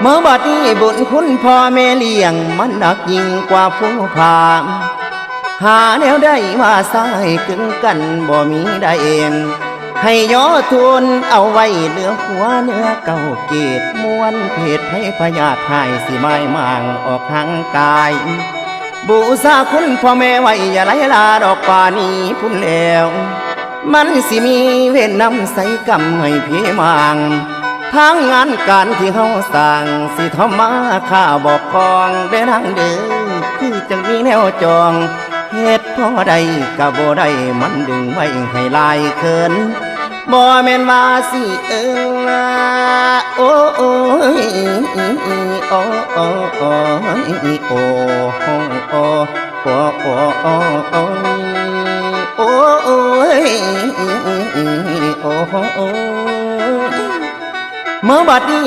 ເມື່ອບັດນີ້ບຸນຄຸນພໍ່ແມ່ລ້ຽງ ມັນໜັກຍິ່ງກວ່າພູຜາ ຫາແນວໃດມາໃຊ້ກຶງກັນບໍ່ມີໄດ້ ໃຫ້ຍໍທູນເອົາໄວ້ເໜືອຫົວເໜືອເກົ້າເກດ ມວນເພດໄພພະຍາດຮ້າຍ ຊິໝາຍໝາງອອກທາງກາຍ ບູຊາຄຸນພໍ່ແມ່ໄວ້ ຢ່າໄຫຼລາດອກປ່ານີ້ພຸ້ນແລ້ວ ມັນຊິມີເວນນຳໃສ່ກຳໃຫ້ເພໝາງ ທາງງານການທີ່ເຮົາສ້າງ ຊິທຳມາຂ້າບອກຄອງເດີນາງເດີ ຄືຈັ່ງມີແນວຈອງ ເຮັດພໍໄດ້ກະບໍ່ໄດ້ ມັນດຶງໄວ້ໃຫ້ຫຼາຍເຂີນ ບໍ່ແມ່ນວ່າຊິເອີ້ນລາ ໂອ້ຍ ໂອ້ຍ ໂອ້ຍ ໂອ້ຍ ໂອ້ຍ ໂອ້ຍ ໂອ້ຍ ໂອ້ຍ ເມື່ອບັດນີ້